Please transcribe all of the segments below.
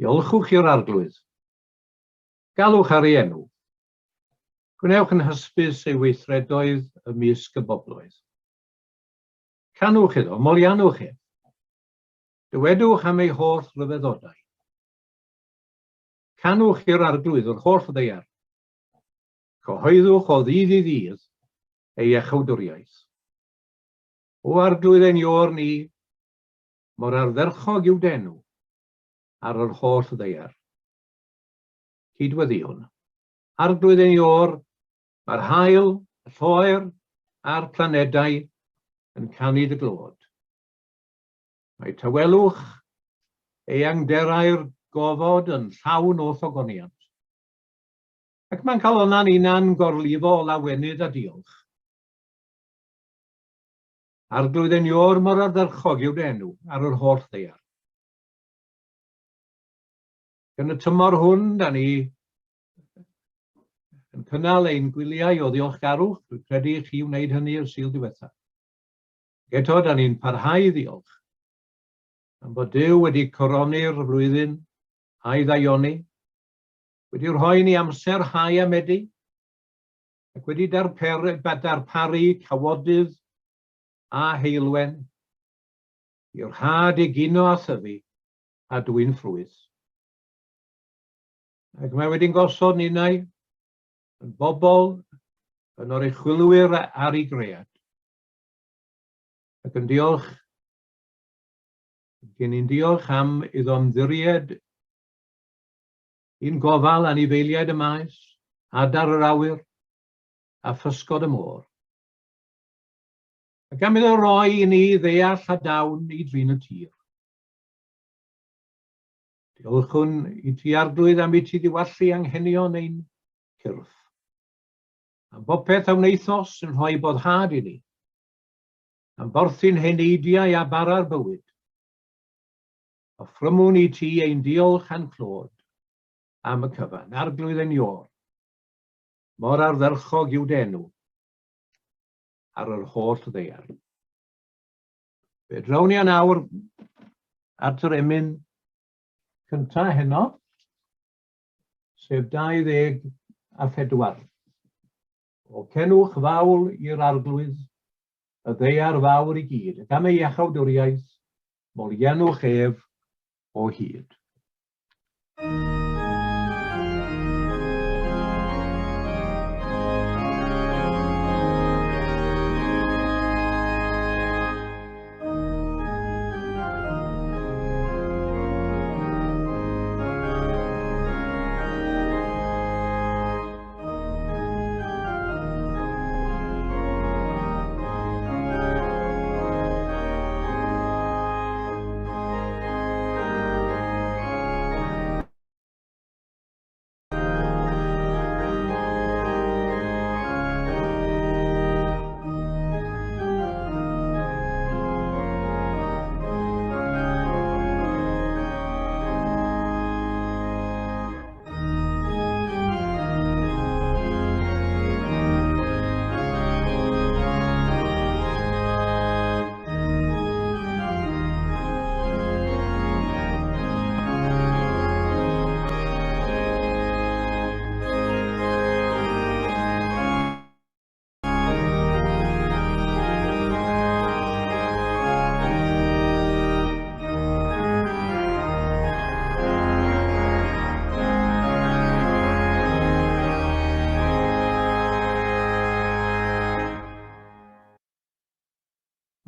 Diolchwch i'r Arglwydd. Galwch ar ei enw. Gwnewch yn hysbys ei weithredoedd ymysg y bobloedd. Canwch iddo, moliannwch ef. Dywedwch am ei holl ryfeddodau. Canwch i'r Arglwydd yr holl ddaear. Cyhoeddwch o ddydd i ddydd ei iachawdwriaeth. O Arglwydd ein Iôr ni, mor ardderchog yw d'enw ar yr holl ddaear. Cydweddïwn. Arglwydd ein Iôr, mae'r haul, y lloer a'r planedau yn canu dy glod. Mae tawelwch eangderau'r gofod yn llawn o'th ogoniant. Ac mae'n calonna'n unan gorlifo o lawenydd a diolch. Arglwydd ein Iôr mor ardderchog yw dy enw ar yr holl ddaear. Yn y tymor hwn, da ni yn cynnal ein gwyliau o ddiolchgarwch. Dwi'n credu i chi wneud hynny yr Sul diwethaf. Eto, da ni'n parhau i ddiolch am bod Duw wedi coroni'r flwyddyn a'i ddaioni, wedi rhoi ni amser hau a medi, ac wedi darparu cawodydd a heulwen i'r rhad egino a thyfu a dwyn ffrwyth. Ac mae wedi'n gosod ninnau yn bobl, yn oruchwylwyr ar ei gread. Ac yn diolch, gen i'n diolch am iddo ymddiried i'n gofal anifeiliaid y maes, adar yr awyr, a physgod y môr. Ac am iddo roi i ni ddeall a dawn i drin y tir. Diolchwn i ti Arglwydd am i ti ddiwallu anghenion ein cyrff. Am bopeth a wnaethos yn rhoi boddhad i ni. Am borthi'n heneidiau a bara'r bywyd. Offrymwn i ti ein diolch a'n clod am y cyfan. Arglwydd ein Iôr, mor ardderchog yw dy enw ar yr holl ddaear. Fe drawn ni yn awr at yr emyn cyntaf heno, sef 24. O cenwch fawl i'r Arglwydd, y ddaear fawr i gyd, ac am ei iachawdwriaeth, moliannwch ef o hyd.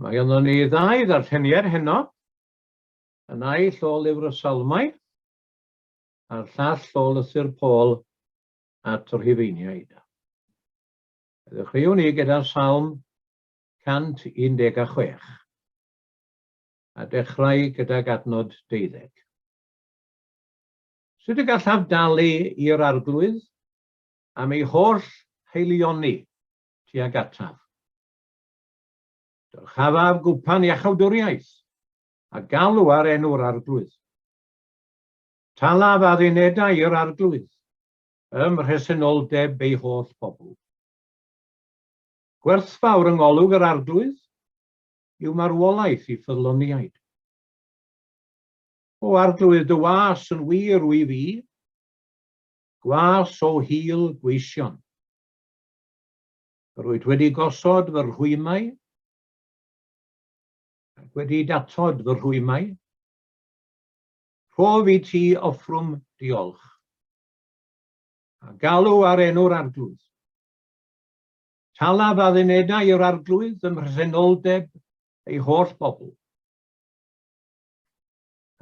Mae ganddo ni ddau ddarlleniad heno, y naill o Lyfr y Salmau a'r llall o Lythyr Paul at y Rhufeiniaid. Ddechreuwn ni gyda Salm 116 a dechrau gydag adnod deuddeg. Sut y gallaf dalu i'r Arglwydd am ei holl haelioni tuag ataf? Dyrchafaf gwpan iachawdwriaeth a galw ar enw'r Arglwydd. Talaf addunedau i'r Arglwydd ym mhresenoldeb ei holl bobl. Gwerthfawr yng ngolwg yr Arglwydd yw marwolaeth i ffyddloniaid. O Arglwydd, dy was yn wir wyf i, gwas o hil gweision. Yr wyt wedi gosod fy rhwymau, ac wedi datod fy rhwymau. Rhof i ti offrwm diolch, a galw ar enw'r Arglwydd. Talaf addunedau i'r Arglwydd ym mhresenoldeb ei holl bobl.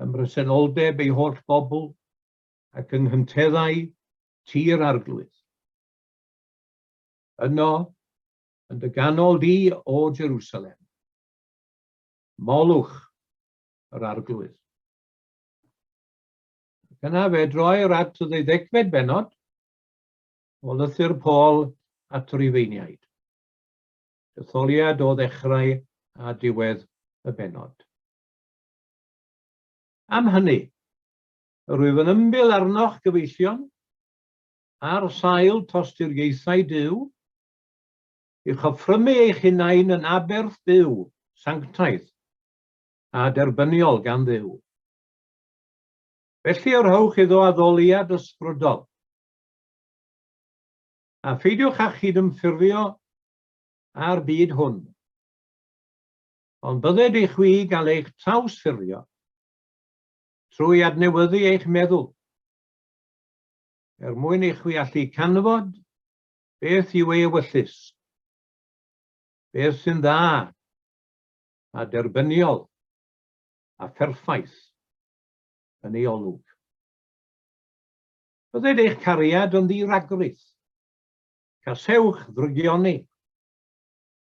Ym mhresenoldeb ei holl bobl ac yng nghynteddau tir Arglwydd. Yno, yn dy ganol di, o Jerusalem, molwch yr Arglwydd. Ac yna fe droir at y ddeuddegfed bennod o lythyr Paul at y Rufeiniaid. Detholiad o ddechrau a diwedd y bennod. Am hynny, yr wyf yn ymbil arnoch, gyfeillion, ar sail tosturiaethau Duw, i'ch offrymu eich hunain yn aberth byw, sanctaidd, a derbyniol gan Dduw. Felly y rhowch iddo addoliad ysbrydol. A pheidiwch â chydymffurfio â'r byd hwn. Ond bydded i chwi gael eich trawsffurfio trwy adnewyddu eich meddwl, er mwyn i chwi allu canfod beth yw ei ewyllys, beth sy'n dda a derbyniol a pherffaith yn ei olwg. Bydded eich cariad yn ddi-ragrith. Casewch ddrygioni.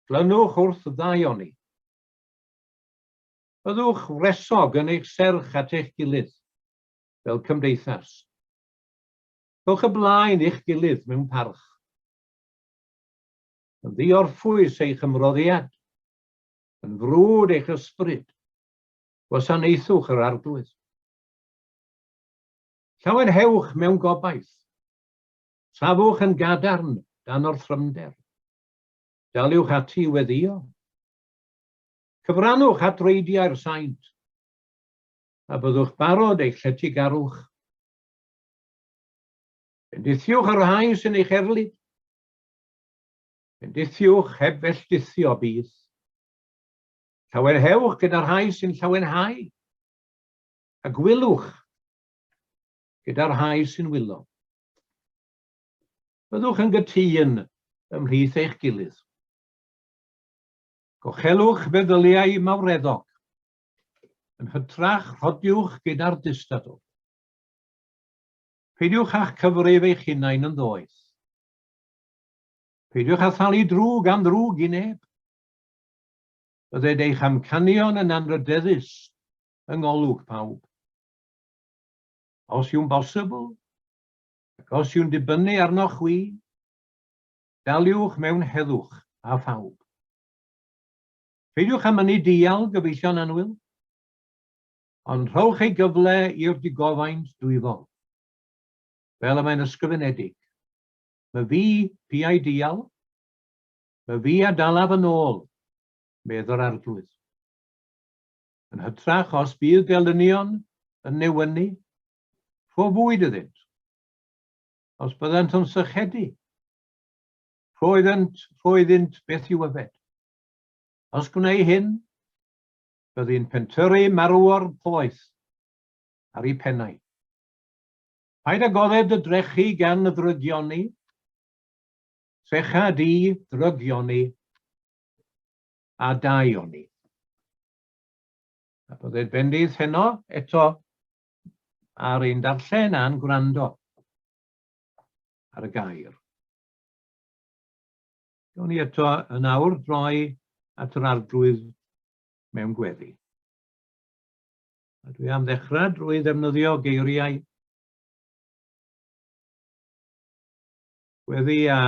Glynwch wrth ddaioni. Byddwch wresog yn eich serch at eich gilydd, fel cymdeithas. Rhowch y blaen i'ch gilydd mewn parch. Yn ddiorffwys eich ymroddiad, yn frwd eich ysbryd, gwasanaethwch yr Arglwydd. Llawenhewch mewn gobaith. Safwch yn gadarn dan orthrymder. Daliwch ati i weddïo. Cyfrannwch at reidiau'r saint, a byddwch barod eich lletygarwch. Bendithiwch y rhai sy'n eich erlid. Bendithiwch heb felldithio byth. Llawenhewch gyda'r rhai sy'n llawenhau, a gwylwch gyda'r rhai sy'n wylo. Byddwch yn gytûn ymhlith eich gilydd. Gochelwch feddyliau mawreddog. Yn hytrach, rhodiwch gyda'r distadl. Peidiwch â'ch cyfrif eich hunain yn ddoeth. Peidiwch â thalu drwg am ddrwg i neb. Bydded eich amcanion yn anrhydeddus yng ngolwg pawb. Os yw'n bosibl, ac os yw'n dibynnu arnoch chwi, daliwch mewn heddwch â phawb. Peidiwch â mynnu dial, gyfeillion annwyl, ond rhowch ei gyfle i'r digofaint dwyfol, fel y mae'n ysgrifenedig. My fi, piau dial, my fi a dalaf yn ôl, medd yr Arglwydd. Yn hytrach, os bydd gelynion yn newynu, rho fwyd iddynt. Os byddant yn sychedu, rho iddynt, rho iddynt beth i'w yfed. Os gwnei hyn, byddi'n pentyrru marwor poeth ar eu pennau. Paid â goddef dy drechu gan y ddrygioni, trecha di ddrygioni a daioni. A bydded bendith heno eto ar ein darllen a'n gwrando ar y gair. Gawn ni eto yn awr droi at yr Arglwydd mewn gweddi. A dwi am ddechrau drwy ddefnyddio geiriau gweddi a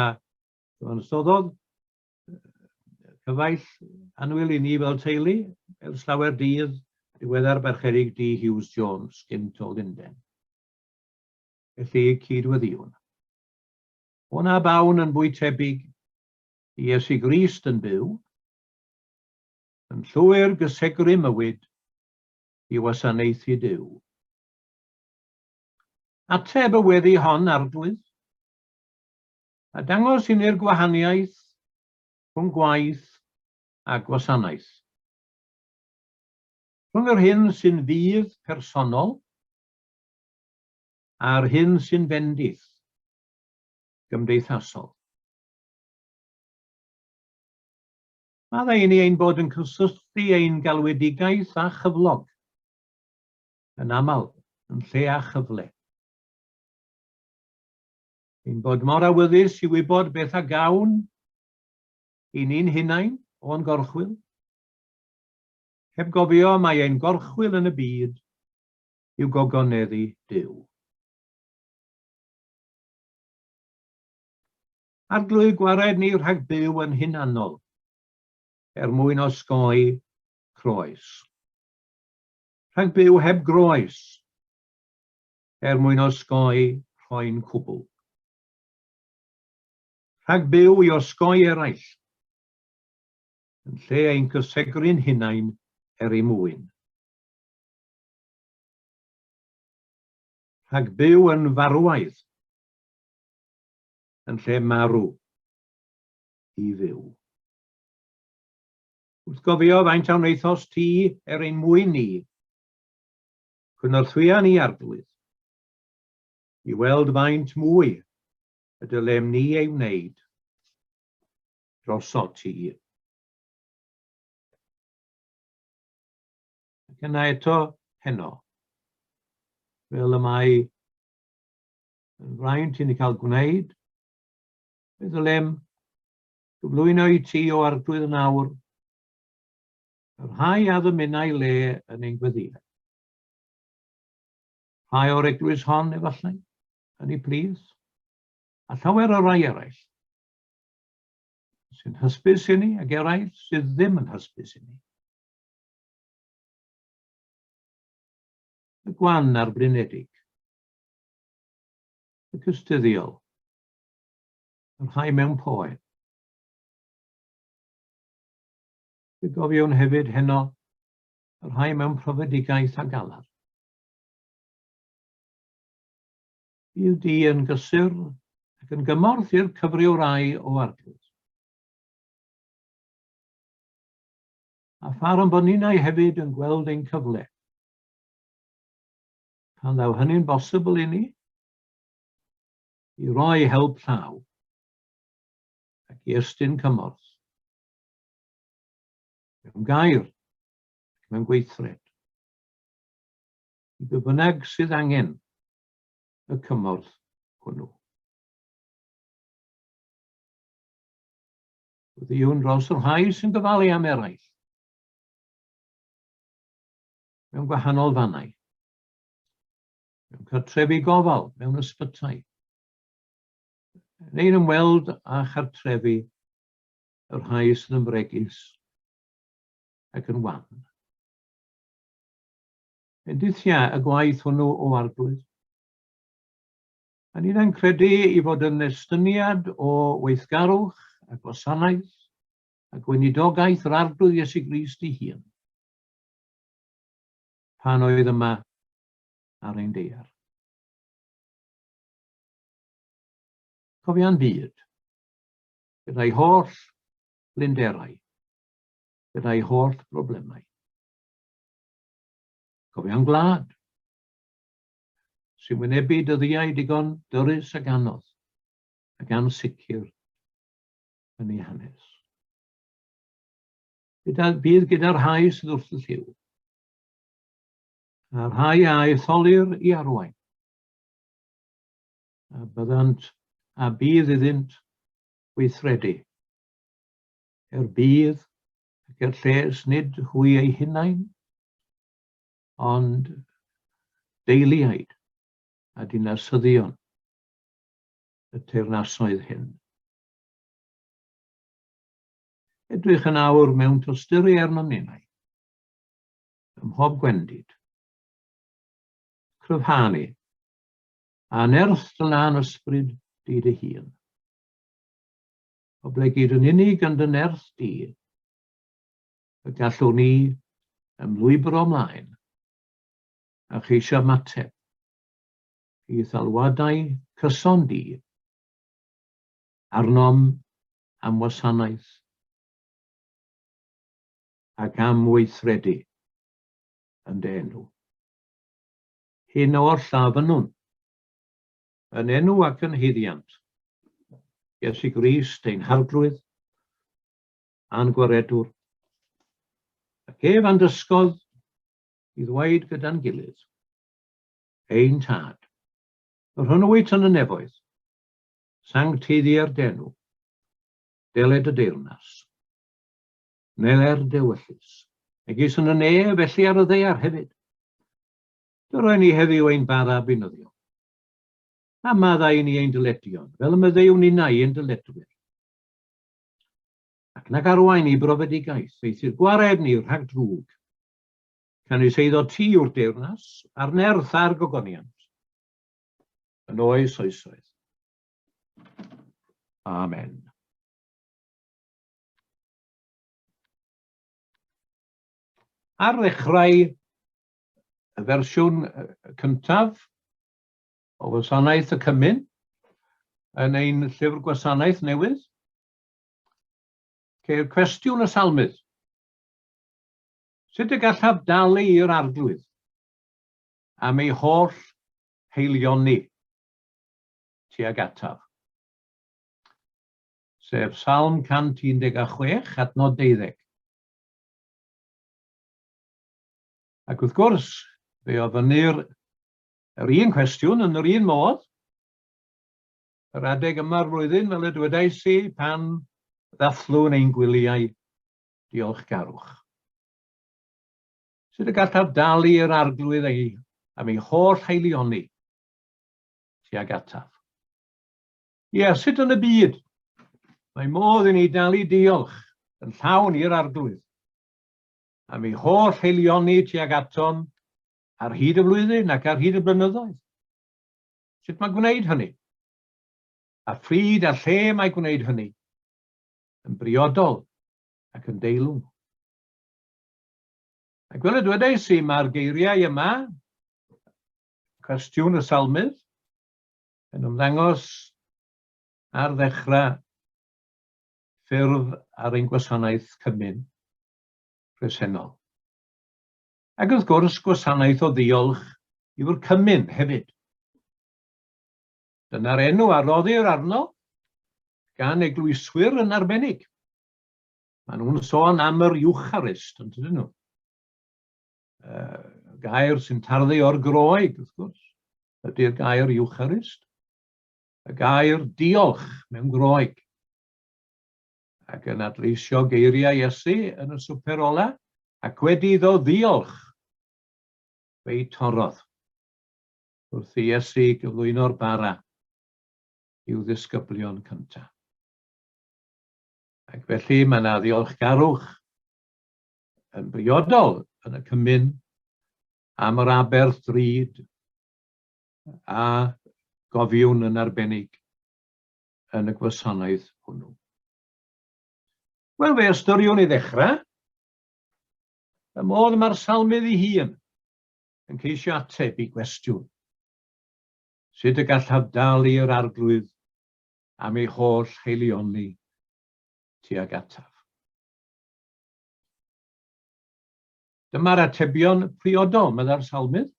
gyfansoddodd cyfaill annwyl i ni fel teulu ers llawer dydd, diweddar Barchedig D. Hughes Jones, gynt o Lunden. Felly, cyd-weddïwn. O na bawn yn fwy tebyg i Iesu Grist yn byw, yn llwyr gysegru mywyd i wasanaethu Duw. Ateb y weddi hon, Arglwydd, a dangos i ni'r gwahaniaeth rhwng gwaith a gwasanaeth. Rhwng yr hyn sy'n fudd personol a'r hyn sy'n fendith gymdeithasol. Maddau i ni ein bod yn cysylltu ein galwedigaeth â chyflog, yn aml yn lle â chyfle. Ein bod mor awyddus i wybod beth a gawn i ni'n hunain o'n gorchwyl, heb gofio mai ein gorchwyl yn y byd yw gogoneddu Duw. Arglwydd gwared ni rhag byw yn hunanol er mwyn osgoi croes. Rhag byw heb groes er mwyn osgoi rhoi'n cwbl. Rhag byw i osgoi eraill yn lle ein cysegru'n hunain er ei mwyn. Rhag byw yn farwaidd yn lle marw i fyw. Wrth gofio faint a wnaethost ti er ein mwyn ni, cynorthwya ni, Arglwydd, i weld faint mwy y dylem ni ei wneud drosot ti. Ac yna eto heno, fel y mae yn fraint i ni cael gwneud, fe ddylem gyflwyno i ti o Arglwydd yn awr, y rhai a ddymunai le yn ein gweddïau. Rhai o'r eglwys hon, efallai, yn ei plith, a llawer o rai eraill, sy'n hysbys i ni ac eraill sydd ddim yn hysbys i ni. Y gwan a'r blinedig, y cystuddiol, y rhai mewn poen. Fe gofiwn hefyd heno y rhai mewn profedigaeth a galar. Bydd di yn gysur ac yn gymorth i'r cyfryw rai o Arglwydd. A pharom bod ninnau hefyd yn gweld ein cyfle. Pan ddaw hynny'n bosibl i ni, i roi help llaw ac i estyn cymorth. Mewn gair ac mewn gweithred. I be bynnag sydd angen y cymorth hwnnw. Gweddïwn dros y rhai sy'n gofalu am eraill mewn gwahanol fannau, mewn cartrefi gofal, mewn ysbytai, neu'n ymweld â chartrefi y rhai sydd yn fregus ac yn wan. Bendithia y gwaith hwnnw o Arglwydd. A ni'n credu i fod yn estyniad o weithgarwch a gwasanaeth a gweinidogaeth yr Arglwydd Iesu Grist ei hun, pan oedd yma ar ein deiar. Cofia'n byd, gyda'i holl blinderau, gyda'i holl broblemau. Cofia'n gwlad, sy'n wynebu dyddiau digon dyrys ac anodd ac ansicr yn ei hanes. Gyda, bydd gyda'r rhai sydd wrth y llyw, a'r rhai a etholir i arwain, a byddant a bydd iddynt weithredu er budd ac er lles nid hwy eu hunain, ond deiliaid a dinasyddion y teyrnasoedd hyn. Edrych yn awr mewn tosturi arnom ninnau, ym mhob gwendid. Cryfha ni, a nerth dy lân ysbryd di dy hun. Oblegid yn unig yn dy nerth di, y gallwn ni ymlwybro mlaen a cheisio ymateb I'th alwadau cyson di arnom am wasanaeth ac am weithredu yn dy enw. Hyn oll a fynnwn, yn enw ac yn haeddiant Iesu Grist ein Harglwydd a'n Gwaredwr, ac ef a'n dysgodd i ddweud gyda'n gilydd, Ein Tad, yr hwn wyt yn y nefoedd, sancteiddier d'enw, deled y deyrnas, wneler d'ewyllys, megis yn y nef, felly ar y ddaear hefyd. Dyroi ni heddiw ein bara beunyddiol. A maddau i ni ein dyledion, fel y maddeuwn ninnau ein dyledwyr. Ac nag arwain i brofedigaeth, eithr gwared ni rhag drwg. Canys eiddo ti yw'r deyrnas, a'r nerth a'r gogoniant, yn oes oesoedd. Amen. Ar ddechrau y fersiwn cyntaf o wasanaeth y cymun yn ein llyfr gwasanaeth newydd, ceir cwestiwn y salmydd. Sut y gallaf dalu i'r Arglwydd am ei holl haelioni tuag ataf? Sef Salm 116, adnod 12. Ac wrth gwrs, fe ofynnir yr un cwestiwn yn yr un modd yr adeg yma'r flwyddyn, fel y dwedais i, pan ddathlwn ein gwyliau diolchgarwch. Sut y gallaf dalu i'r Arglwydd ei, am ei holl haelioni tuag ataf? Ie, sut yn y byd mae modd i ni dalu diolch yn llawn i'r Arglwydd am ei holl haelioni tuag atom ar hyd y flwyddyn ac ar hyd y blynyddoedd? Sut mae gwneud hynny? A phryd a lle mae gwneud hynny? Yn briodol ac yn deilwng. Ac fel y dwedais i, mae'r geiriau yma, cwestiwn y salmydd, yn ymddangos ar ddechrau ffurf ar ein gwasanaeth cymun presennol. Ac wrth gwrs, gwasanaeth o ddiolch yw'r cymun hefyd. Dyna'r enw a roddir arno gan eglwyswyr yn arbennig. Maen nhw'n sôn am yr Eucharist, yn dydyn nhw? Uh, gair sy'n tarddu o'r Groeg, wrth gwrs, ydy'r gair Eucharist. Y gair diolch mewn Groeg. Ac yn adleisio geiriau Iesu yn y swper ola, ac wedi iddo ddiolch, fe'i torrodd wrth i Iesu gyflwyno'r bara i'w ddisgyblion cyntaf. Ac felly mae yna ddiolchgarwch yn briodol yn y cymun am yr aberth drud a gofiwn yn arbennig yn y gwasanaeth hwnnw. Wel, fe ystyriwn i ddechrau y modd mae'r salmydd ei hun yn ceisio ateb i gwestiwn. Sut y gallaf dalu i'r Arglwydd am ei holl haelioni tuag ataf? Dyma'r atebion priodol, meddai'r salmydd,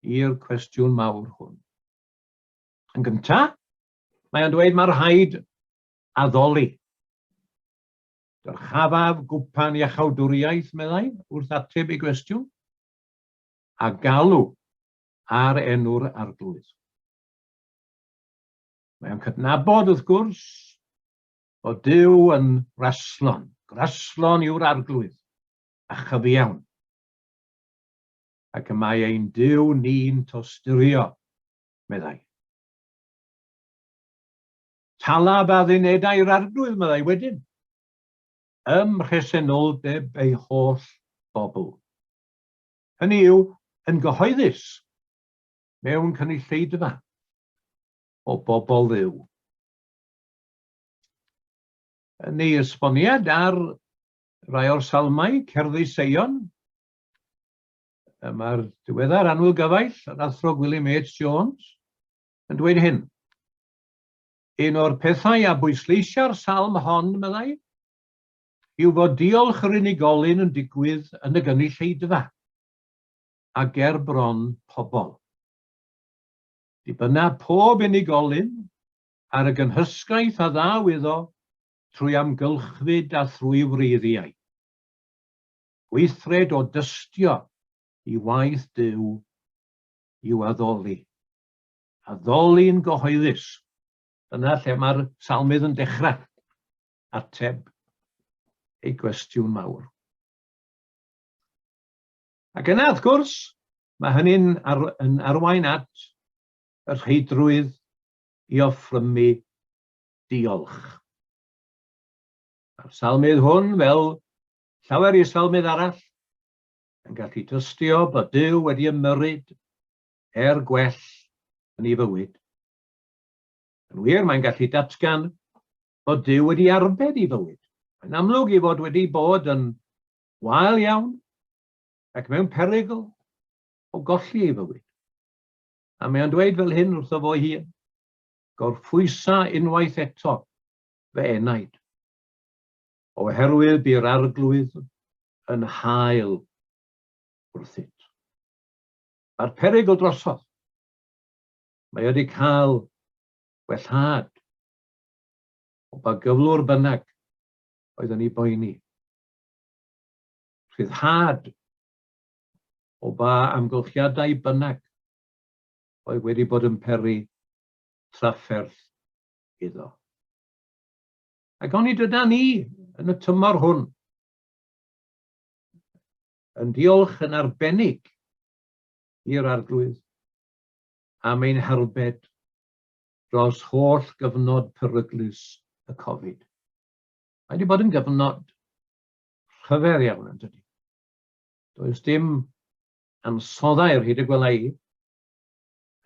i'r cwestiwn mawr hwn. Yn gyntaf, mae o'n dweud mae rhaid addoli. Dyrchafaf gwpan iachawdwriaeth, meddai, wrth ateb ei gwestiwn, a galw ar enw'r Arglwydd. Mae o'n cydnabod, wrth gwrs, bod Duw yn raslon. Graslon yw'r Arglwydd, a chyfiawn. Ac y mae ein Duw ni'n tosturio, meddai. Talaf addunedau'r Arglwydd, meddai wedyn, ym mhresenoldeb ei holl bobl. Hynny yw, yn gyhoeddus, mewn cynulleidfa o bobl Dduw. Yn ei esboniad ar rai o'r salmau, Cerddi Seion, Mae'r diweddar annwyl gyfaill, yr Athro Gwilym H Jones, yn dweud hyn. Un o'r pethau a bwysleisia'r salm hon, meddai, yw fod diolch yr unigolyn yn digwydd yn y gynulleidfa a ger bron pobl. Dibynna pob unigolyn ar y gynhysgaeth a ddaw iddo trwy amgylchfyd a thrwy wreiddiau. Gweithred o dystio i waith Duw yw addoli. Addoli'n gyhoeddus. Dyna lle mae'r salmydd yn dechrau ateb ei gwestiwn mawr. Ac yna, wrth gwrs, mae hynny'n ar, yn arwain at y rheidrwydd i offrymu diolch. Mae'r salmydd hwn, fel llawer i salmydd arall, yn gallu tystio bod Duw wedi ymyrryd er gwell yn ei fywyd. Yn wir, mae'n gallu datgan bod Duw wedi arbed ei fywyd. Mae'n amlwg ei fod wedi bod yn wael iawn ac mewn perygl o golli ei fywyd. A mae o'n dweud fel hyn wrtho fo hun, gorffwysa unwaith eto fy enaid, oherwydd bu'r arglwydd yn hael wrthyt. Mae'r perygl drosodd. Mae wedi cael gwellhad o ba gyflwr bynnag oedd yn ei boeni. Rhyddhad o ba amgylchiadau bynnag oedd wedi bod yn peri trafferth iddo. Ac onid yda ni yn y tymor hwn yn diolch yn arbennig i'r Arglwydd am ein harbed dros holl gyfnod peryglus y Covid. Mae wedi bod yn gyfnod rhyfedd iawn yn dydy. Does dim ansoddair hyd y gwela i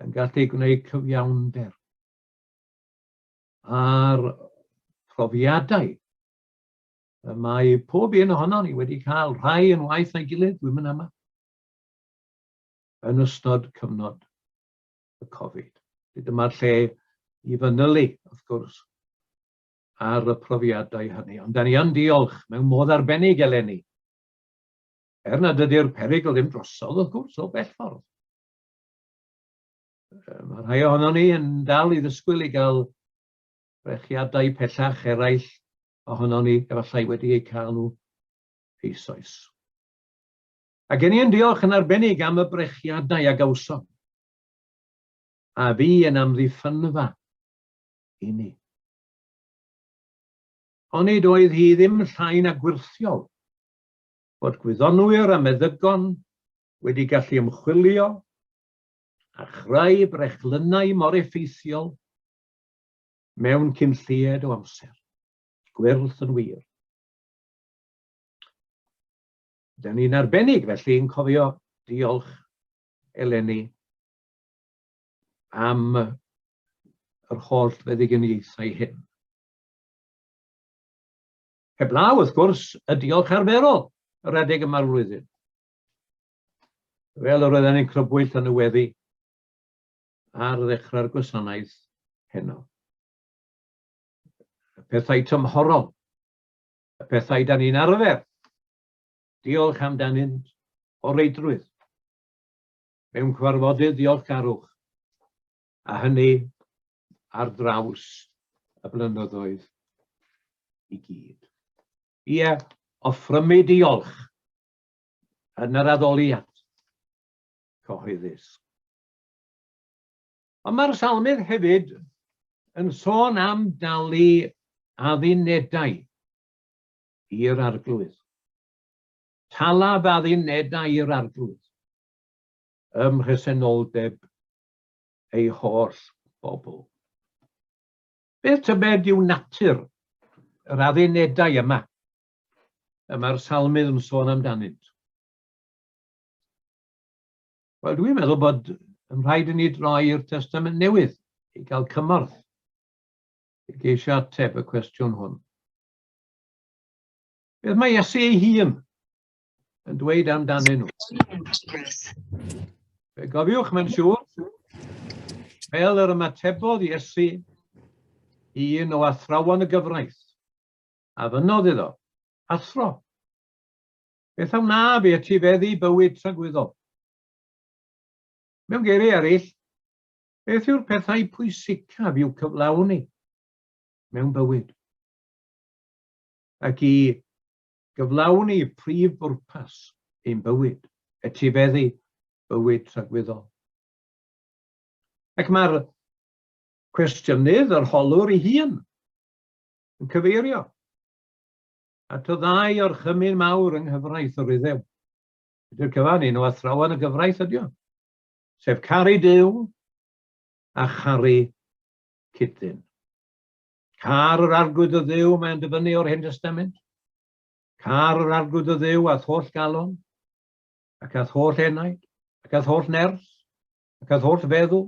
yn gallu gwneud cyfiawnder a'r profiadau y mae pob un ohonon ni wedi cael rhai yn waeth na'i gilydd, dwi'm yn ama, yn ystod cyfnod y Covid. Dyma'r lle i fanylu, wrth gwrs, ar y profiadau hynny. Ond da ni yn diolch mewn modd arbennig eleni. Er nad ydy'r perygl ddim drosodd, wrth gwrs, o bell ffordd. Mae rhai ohonon ni yn dal i ddisgwyl i gael brechiadau pellach eraill ohonon ni efallai wedi eu cael nhw eisoes. A gen i yn diolch yn arbennig am y brechiadau a gawsom, a fi yn amddiffynfa i ni. Onid oedd hi ddim llai na gwyrthiol fod gwyddonwyr a meddygon wedi gallu ymchwilio a chreu brechlynnau mor effeithiol mewn cyn lleied o amser. Gwyrth yn wir. Dyn ni'n arbennig felly yn cofio diolch eleni am yr holl feddyginiaethau hyn. Heblaw, wrth gwrs, y diolch arferol yr adeg yma'r flwyddyn. Fel yr oedden ni'n crybwyll yn y weddi ar ddechrau'r gwasanaeth heno. Y pethau tymhorol, y pethau da ni'n arfer, diolch amdanynt o reidrwydd, mewn cyfarfodydd diolchgarwch, a hynny ar draws y blynyddoedd i gyd. Ie, offrymu diolch yn yr addoliad cyhoeddus. Ond mae'r salmydd hefyd yn sôn am dalu addunedau i'r arglwydd. Talaf addunedau i'r arglwydd ym mhresenoldeb ei holl bobl. Beth tybed yw natur yr addunedau yma y mae'r salmydd yn sôn amdanynt? Wel, dwi'n meddwl bod yn rhaid i ni droi i'r Testament Newydd i gael cymorth i geisio ateb y cwestiwn hwn. Beth mae Iesu ei hun yn dweud amdanyn nhw. Fe gofiwch, mae'n siŵr, fel yr ymatebodd Iesu i un o athrawon y gyfraith, a fynnodd iddo, Athro, beth a wnaf i etifeddu bywyd tragwyddol? Mewn geiriau eraill, beth yw'r pethau pwysicaf i'w cyflawni mewn bywyd? Ac i gyflawni prif bwrpas ein bywyd, etifeddu bywyd tragwyddol. Ac mae'r cwestiynydd, yr holwr ei hun, yn cyfeirio at y ddau orchymyn mawr yng nghyfraith yr Iddew. Ydy'r cyfan, un o athrawon y gyfraith ydy o, sef caru Duw a charu cyd-ddyn. Car yr Arglwydd y Dduw, mae'n dyfynnu o'r Hen Testament. Car yr Arglwydd y Dduw a'th holl galon, ac a'th holl enaid, ac a'th holl nerth, ac a'th holl feddwl,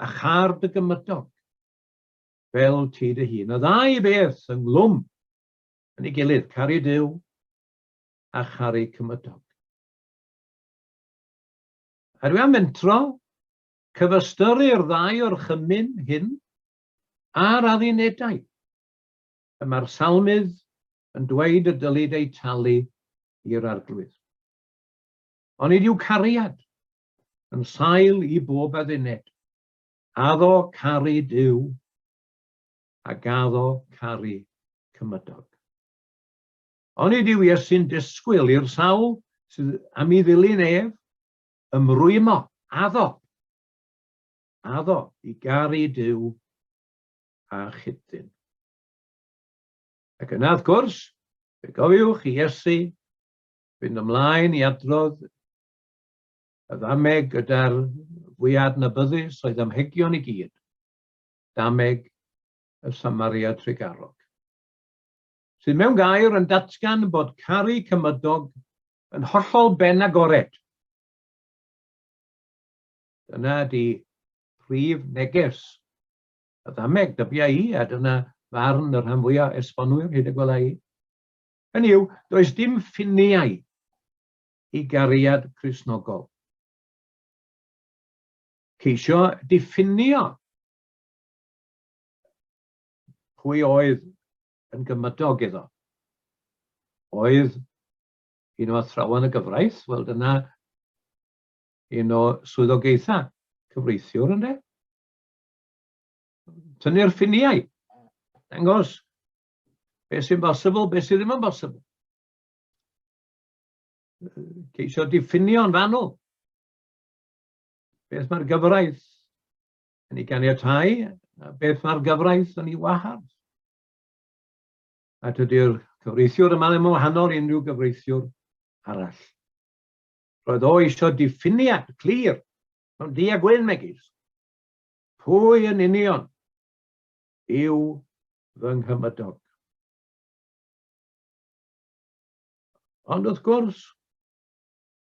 a char dy gymydog, fel ti dy hun. Y ddau beth ynghlwm yn ei gilydd, caru Duw a charu cymydog. A dwi am fentro cyfystyru'r ddau orchymyn hyn a'r addunedau y mae'r salmydd yn dweud y dylid eu talu i'r Arglwydd. Onid yw cariad yn sail i bob adduned? Addo caru Duw ac addo caru cymydog. Onid yw Iesu'n disgwyl i'r sawl sydd am ei ddilyn ef ymrwymo, addo, addo i garu Duw a chyd-ddyn. Ac yna, wrth gwrs, fe gofiwch i Iesu fynd ymlaen i adrodd y ddameg gyda'r fwyaf adnabyddus o'i ddamhegion i gyd, dameg y Samaria Trugarog, sydd mewn gair yn datgan bod caru cymydog yn hollol ben agored. Dyna di prif neges y ddameg, dybia i, a dyna farn y rhan fwyaf esbonwyr hyd y gwela i. Hynny yw, does dim ffiniau i gariad Cristnogol. Ceisio diffinio pwy oedd yn gymydog iddo. Oedd un o athrawon y gyfraith, wel dyna un o swyddogaethau cyfreithiwr, ynde? Tynnu'r ffiniau, dangos beth sy'n bosibl, beth sydd ddim yn bosibl. Ceisio diffinio'n fanwl beth mae'r gyfraith yn ei ganiatau a beth mae'r gyfraith yn ei wahardd. A dydy'r cyfreithiwr yma ddim yn wahanol i unrhyw gyfreithiwr arall. Roedd o eisiau diffiniad clir, mewn du a gwyn megis. Pwy yn union yw fy nghymydog? Ond wrth gwrs,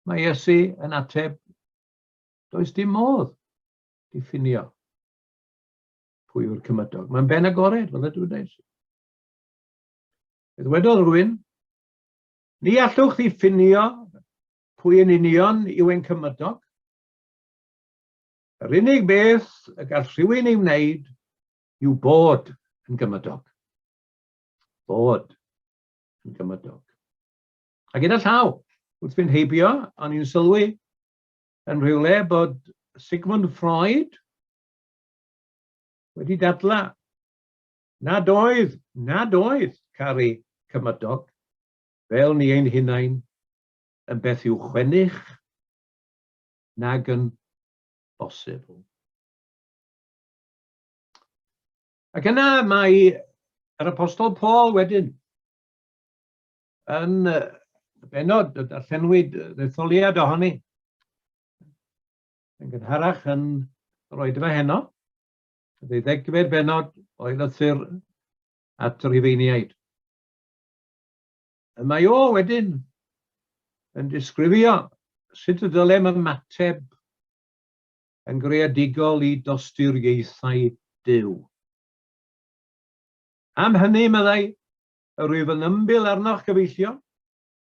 mae Iesu yn ateb, does dim modd diffinio pwy yw'r cymydog. Mae'n ben agored, fel y dwedais. Fe ddwedodd rhywun, Ni allwch ddiffinio pwy yn union yw ein cymydog. Yr unig beth y gall rhywun ei wneud yw bod yn gymydog. Bod yn gymydog. A gyda llaw, wrth fynd heibio, o'n i'n sylwi yn rhywle bod Sigmund Freud wedi dadla nad oedd, nad oedd caru cymydog fel ni ein hunain yn beth i'w chwennych nag yn bosibl. Ac yna mae yr Apostol Paul wedyn yn y bennod y darllenwyd ddetholiad ohoni yn gynharach yn yr oedfa heno, y ddeuddegfed bennod o'i lythyr at y Rhufeiniaid. Y mae o wedyn yn disgrifio sut y dylem ymateb yn greadigol i dosturiaethau Duw. Am hynny, meddai, yr wyf yn ymbil arnoch, gyfeillion,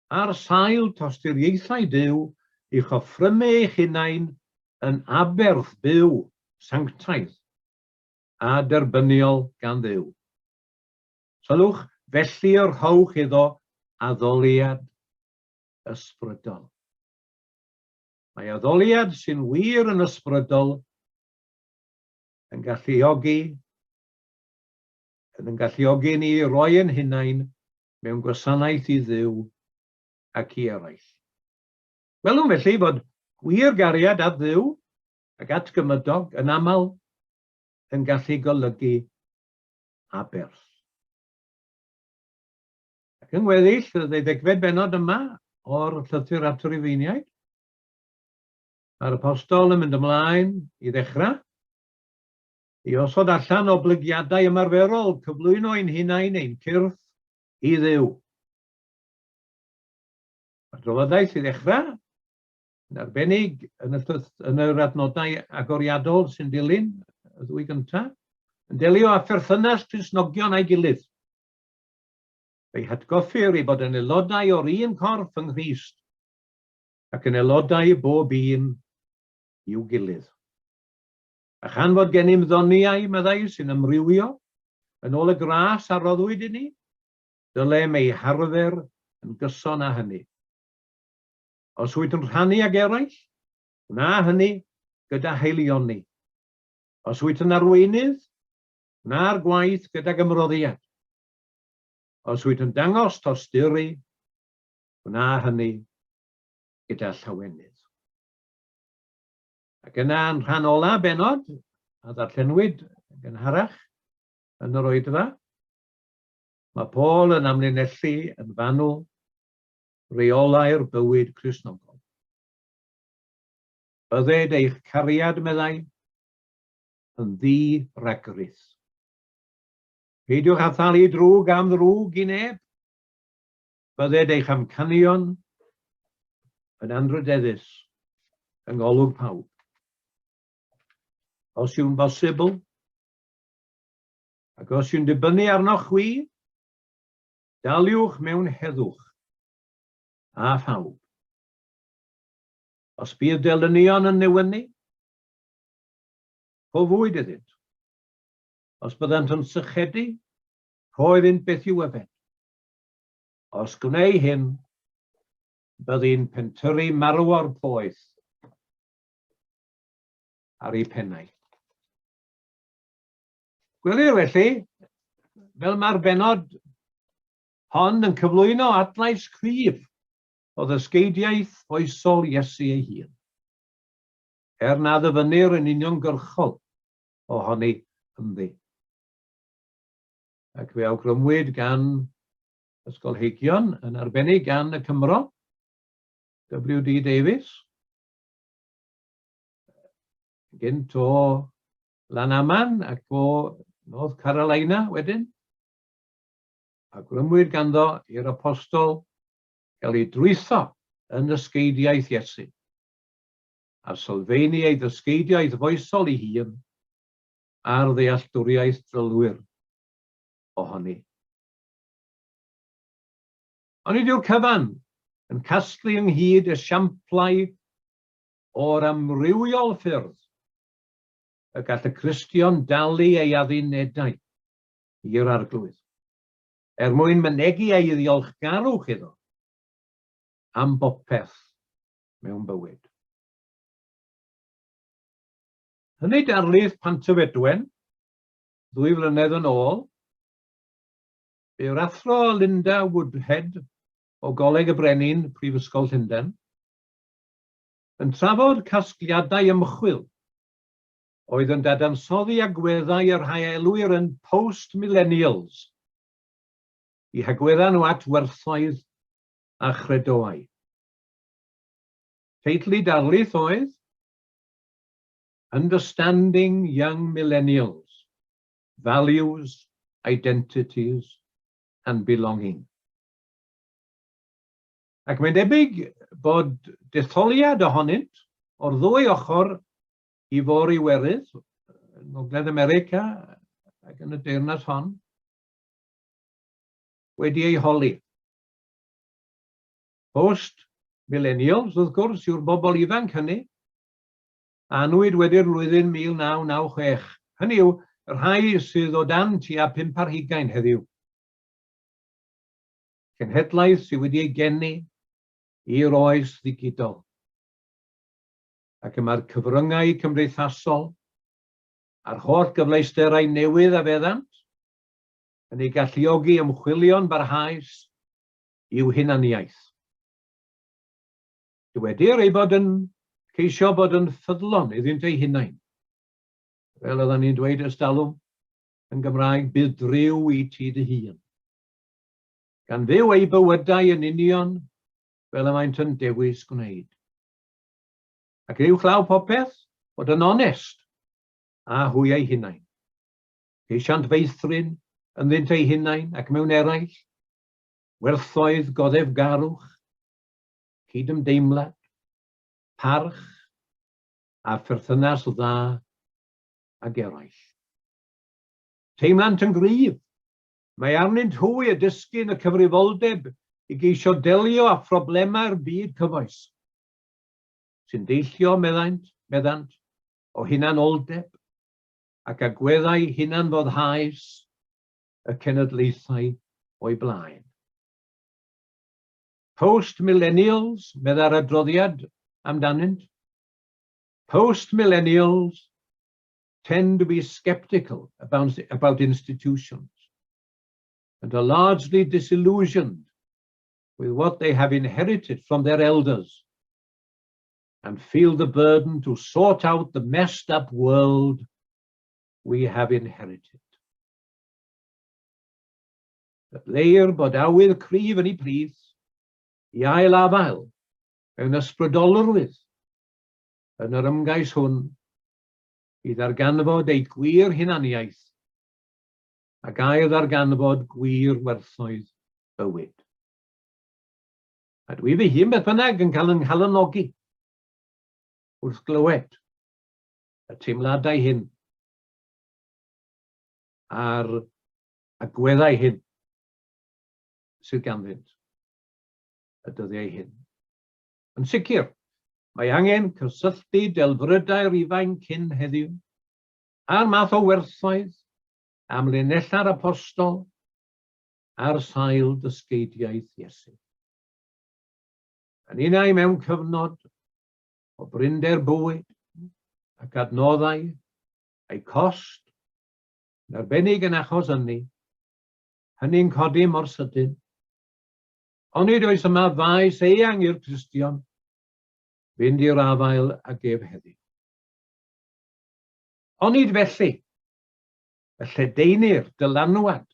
ar sail tosturiaethau Duw i'ch offrymu eich hunain yn aberth byw, sanctaidd, a derbyniol gan Dduw. Sylwch, felly y rhowch iddo addoliad ysbrydol. Mae addoliad sy'n wir yn ysbrydol yn galluogi yn yn galluogi ni i roi ein hunain mewn gwasanaeth i Dduw ac i eraill. Gwelwn felly fod gwir gariad at Dduw ac at gymydog yn aml yn gallu golygu aberth. Ac yng ngweddill y ddeuddegfed bennod yma o'r llythyr at y Rufeiniaid, mae'r apostol yn mynd ymlaen i ddechrau i osod allan oblygiadau ymarferol cyflwyno ein hunain, ein cyrff, i Dduw. Mae'r drafodaeth i ddechrau, yn arbennig yn, y, yn yr adnodau agoriadol sy'n dilyn y ddwy gyntaf, yn delio â pherthynas Cristnogion a'i gilydd. Fe'i hatgoffir i fod yn aelodau o'r un corff yng Nghrist ac yn aelodau bob un i'w gilydd. A chan fod gennym ddoniau, meddai, sy'n amrywio, yn ôl y gras a roddwyd i ni, dylem ei harfer yn gyson â hynny. Os wyt yn rhannu ag eraill, gwna hynny gyda haelioni. Os wyt yn arweinydd, gwna'r gwaith gydag ymroddiad. Os wyt yn dangos tosturi, gwna hynny gyda llawenydd. Ac yna yn rhan ola benod, a ddarllenwyd yn gynharach yn yr oedfa, mae Paul yn amlinellu yn fanwl reolau'r bywyd Cristnogol. Bydded eich cariad, meddai, yn ddi-ragrith. Peidiwch â thalu drwg am ddrwg i neb. Bydded eich amcanion yn anrhydeddus yng ngolwg pawb. Os yw'n bosibl, ac os yw'n dibynnu arnoch chwi, daliwch mewn heddwch â phawb. Os bydd delynion yn newynu, rho fwyd iddynt. Os byddant yn sychedu, rho iddynt beth i'w yfed. Os gwnei hyn, byddi'n pentyrru marwor poeth ar eu pennau. Gwelir felly, fel mae'r bennod hon yn cyflwyno adlais cryf o ddysgeidiaeth foesol Iesu ei hun, er na ddyfynnir yn uniongyrchol ohoni ynddi. Ac fe awgrymwyd gan ysgolheigion, yn arbennig gan y Cymro, W.D. Davies, gynt o Lanaman ac o North Carolina wedyn, awgrymwyd ganddo i'r apostol gael ei drwytho yn ddysgeidiaeth Iesu, a sylfaenu ei ddysgeidiaeth foesol ei hun ar ddealltwriaeth drylwyr ohoni. Ond nid yw'r cyfan yn casglu ynghyd esiamplau o'r amrywiol ffyrdd y gall y Cristion dalu ei addunedau i'r Arglwydd, er mwyn mynegi ei ddiolchgarwch iddo am bopeth mewn bywyd. Yn ei darlith Pantyfedwen, ddwy flynedd yn ôl, bu'r Athro Linda Woodhead o Goleg y Brenin, Prifysgol Llundain, yn trafod casgliadau ymchwil oedd yn dadansoddi agweddau y rhai a elwir yn post-millennials, i hagweddau nhw at werthoedd a chredoau. Teitl y darlith oedd Understanding Young Millennials, Values, Identities and Belonging. Ac mae'n debyg bod detholiad ohonynt o'r ddwy ochr i Fôr Iwerydd, yng Ngogledd America ac yn y deyrnas hon, wedi ei holi. Post millennials, wrth gwrs, yw'r bobl ifanc hynny a anwyd wedi'r flwyddyn 1996, hynny yw, y rhai sydd o dan tua phump ar hugain heddiw. Cenhedlaeth sydd wedi ei geni i'r oes ddigidol. Ac y mae'r cyfryngau cymdeithasol a'r holl gyfleusterau newydd a feddant yn eu galluogi ymchwilio'n barhaus i'w hunaniaeth. Dywedir eu bod yn ceisio bod yn ffyddlon iddynt eu hunain. Fel oedden ni'n dweud ers talwm yn Gymraeg, bydd driw i ti dy hun. Gan fyw eu bywydau yn union fel y maent yn dewis gwneud. Ac uwchlaw popeth, bod yn onest â hwy eu hunain. Ceisiant feithrin ynddynt eu hunain ac mewn eraill, werthoedd goddefgarwch, cydymdeimlad, parch a pherthynas dda ag eraill. Teimlant yn gryf, mae arnynt hwy y dysgyn y cyfrifoldeb i geisio delio â phroblemau'r byd cyfoes, sy'n deillio, meddaint, meddant, o hunanoldeb ac agweddau hunanfoddhaus y cenedlaethau o'i blaen. Post-millennials, meddai'r adroddiad amdanynt, post-millennials tend to be sceptical about, about institutions and are largely disillusioned with what they have inherited from their elders and feel the burden to sort out the messed up world we have inherited. Dadleuir bod awydd cryf yn eu plith i ail afael mewn ysbrydolrwydd yn yr ymgais hwn i ddarganfod eu gwir hunaniaeth ac ail ddarganfod gwir werthoedd bywyd. A dwi fy hun beth bynnag yn cael 'y nghalonogi wrth glywed y teimladau hyn a'r agweddau hyn sydd ganddynt y dyddiau hyn. Yn sicr, mae angen cysylltu delfrydau'r ifainc hyn heddiw â'r math o werthoedd amlinellau'r apostol ar sail dysgeidiaeth Iesu. Yn unau mewn cyfnod o brinder bwyd ac adnoddau a'i cost, yn arbennig yn achos ynni, hynny'n codi mor sydyn. Onid oes yma faes eang i'r Cristion fynd i'r afael ag ef heddiw? Onid felly y lledaenir dylanwad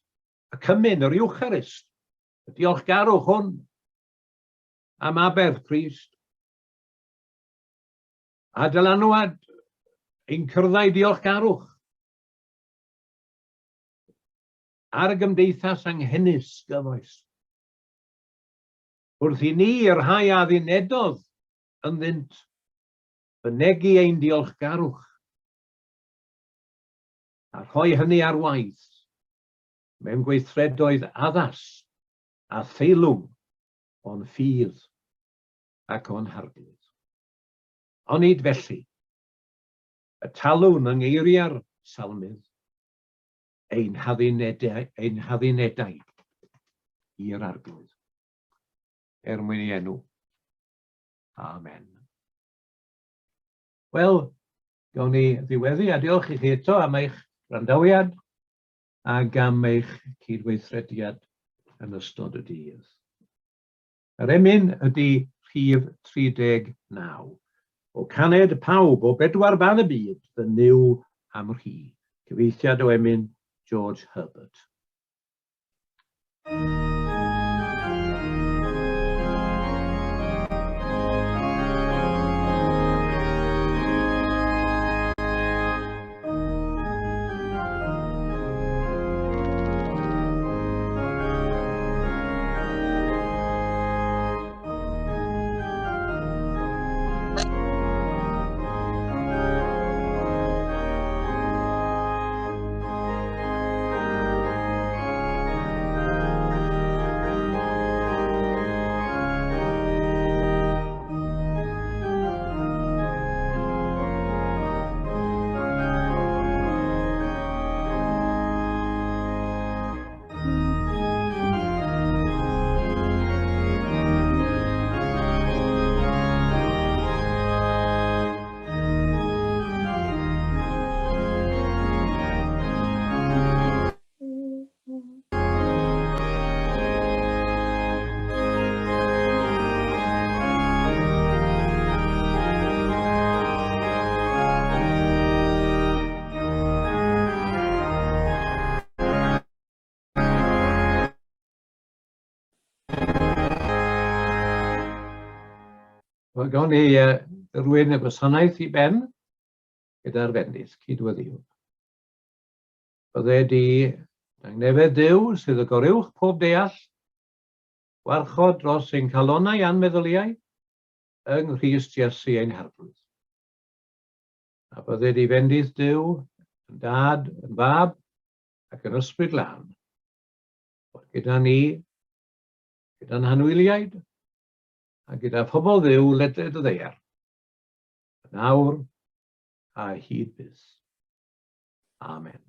y cymun, yr Iwcharist, y diolchgarwch hwn am aberth Crist, a dylanwad ein cyrddau diolchgarwch ar y gymdeithas anghenus gyfoes. Wrth i ni, y rhai a ddinedodd ynddynt, fynegi ein diolchgarwch a rhoi hynny ar waith mewn gweithredoedd addas a theilwng o'n ffydd ac o'n Harglwydd. Onid felly y talwn yng ngeiriau'r Salmydd ein haddunedau, ein haddunedau i'r Arglwydd, er mwyn ei enw. Amen. Wel, gawn ni ddiweddu a diolch i chi eto am eich gwrandawiad ac am eich cydweithrediad yn ystod y dydd. Yr emyn ydy rhif 39. O caned pawb o bedwar ban y byd fy Nuw am rhi. Cyfieithiad o emyn George Herbert. Wel, gawn ni rwy'n y gwasanaeth i ben gyda'r fendith, cydweddiwn. Bydde di dangnefedd Duw sydd y goruwch pob deall, warchod dros ein calonnau a'n meddyliau, yng Nghrist Iesu ein Harglwydd. A bydde di fendith Duw yn dad, yn fab, ac yn ysbryd lân, fod gyda ni, gyda'n hanwyliaid, a gyda phobl Dduw ledled y ddaear, yn awr a hyd byth. Amen.